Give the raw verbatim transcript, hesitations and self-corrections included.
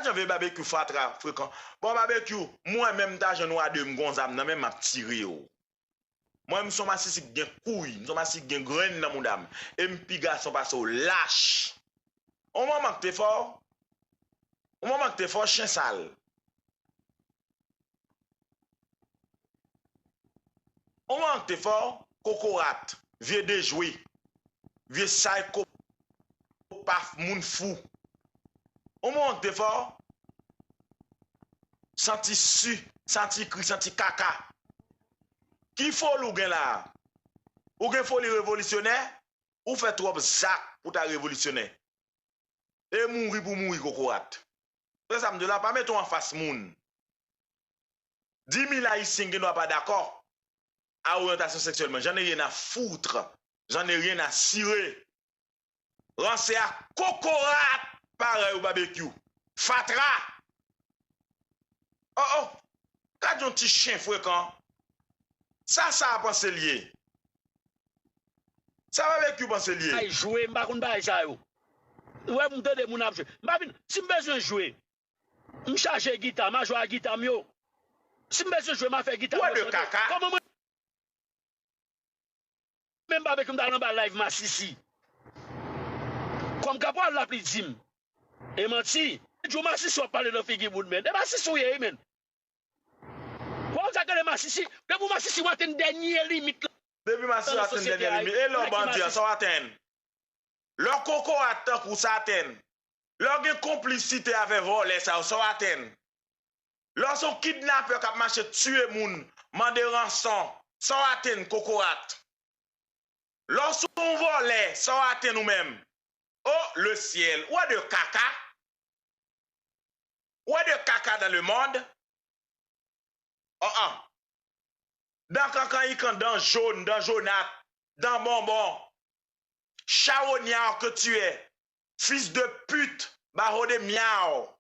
jan vye Babekyou fatra frekan. Bon, Babekyou, mwen menm m ta jwenn ou a de, m gon zam nan men m, m ap tire w. Mwen, m se yon masisi ki gen kouy, m se yon masisi ki gen grenn nan mouda m. E m pi gason pase w, lach. On manman k te fè w. On manman k te fè w, chen sal. On manman k te fè w, kokorat, vye dejwe, vye sayko, paf, moun fou. On manman k te fè w, santi si, santi kri, santi kaka. Ki foli w gen la a? Ou gen foli revolisyonè? Ou fè twòp zak pou ta revolisyonè. E mouri pou mouri, kokorat. Se sa m di w la, pa mete w anfas moun. Di mil Ayisyen gen dwa pa dakò a oryantasyon seksyèl mwen. J'en ai rien à foutre. J'en ai rien à cirer. Ranse a kokorat parèy ou, Babekyou. Fatra! Oh, oh! Gad yon ti chen frekan. Sa, sa a panse l ye? Sa Babekyou panse l ye? Ay jwe, m pa konn bagay sa yo. Ou wè, m tande moun ap jwe. M pa vin, si m bezwen jwe, m chaje gita, m a jwe a gita m yo. Si m bezwen jwe, m a fè gita m yo chante. Kòman mwen menm Babekyou m t al anba live masisi? Kòm kapwal la pli di m. E manti. Di w masisi w ap pale nan figi moun, men. E masisi w ye, wi, men. Wè w sa k rele masisi? Depi w masisi, w atenn dènye limit la. Depi masisi w atenn dènye limit. E lè w bandi a, sa w atenn? Lè w kokorat tankou sa atenn? Lè w gen konplisite avè vòlè sa yo, sa w atenn? Lè w se yon kidnapè k ap mache tiye moun, mande ranson, sa w atenn, kokorat? Lè w se yon vòlè, sa w atenn ou menm? Oh, le ciel. Ou wè de kaka? Ou wè de kaka dans le monde? Oh, ah. Dan kankan ikan, dan jòn, dan jonat, dan bonbon. Charognard que tu es, fils de pute, baho de miaw.